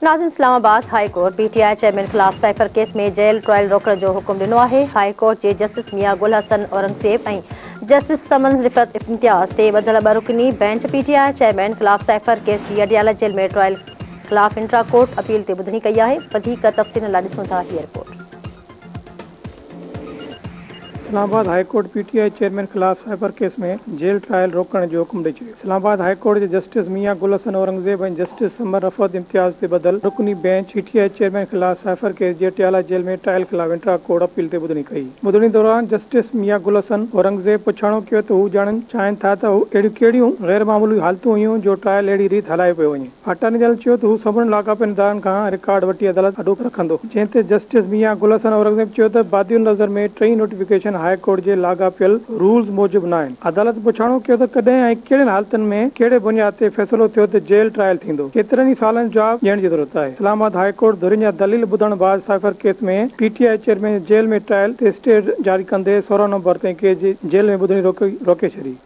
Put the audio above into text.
ناظرين Islamabad high court P T I chairman خلاف cipher case ۾ jail trial روڪڻ جو حڪم ڏنو آهي. هاء ڪورٽ جي جسٽس ميان گل حسن اورنگزيب ۽ جسٽس ثمن رفعت امتياز تي ٻڌل ٻه رڪني bench P T I chairman خلاف سائفر ڪيس جي اڊيالا جيل ۾ ٽرائل خلاف انٽرا ڪورٽ اپيل تي ٻڌڻي ڪئي آهي. وڌيڪ تفصيلن لاء ڏسون ٿا هيء report. Islamabad high court P T I chairman خلاف سائفر ڪيس ۾ جيل ٽرائل روڪڻ جو حڪم ڏئي ڇڏيو. اسلام آباد هاء ڪورٽ جي جسٽس ميان گل حسن اورنگزيب ۽ جسٽس ثمر رفعت امتياز تي ٻڌل رڪني bench P T I chairman خلاف سائفر ڪيس جي اڊيالا جيل ۾ ٽرائل خلاف انٽرا ڪورٽ اپيل تي ٻڌڻي ڪئي. ٻڌڻي دوران جسٽس ميان گل حسن اورنگزيب پڇاڻو ڪيو ته هو ڄاڻڻ چاهين ٿا ته اهڙيون ڪهڙيون غير معمولي حالتون هيون جو ٽرائل اهڙي ريت هلايو پيو وڃي. اٽارني جنرل چيو ته هو سمورن لاڳاپيل ادارن کان رڪارڊ وٺي عدالت آڏو رکندو، جنهن تي جسٽس ميان گل حسن اورنگزيب چيو ته بادي النظر ۾ ٽئين نوٽيفڪيشن هاء ڪورٽ جي لاڳاپيل رولز موجب ناهن. عدالت پڇاڻو ڪيو ته ڪڏهن ۽ ڪهڙين حالتن ۾ ڪهڙي بنياد تي فيصلو ٿيو ته جيل ٽرائل ٿيندو، ڪيترن ئي سوالن جو جواب ڏيڻ جي ضرورت آهي. اسلام آباد هاء ڪورٽ ڌرين جا دليل ٻڌڻ بعد cipher case ۾ P T I chairman جي جيل ۾ ٽرائل تي اسٽي جاري ڪندي 16 نومبر تائين ڪيس جي جيل ۾ ٻڌڻي روڪي ڇڏي.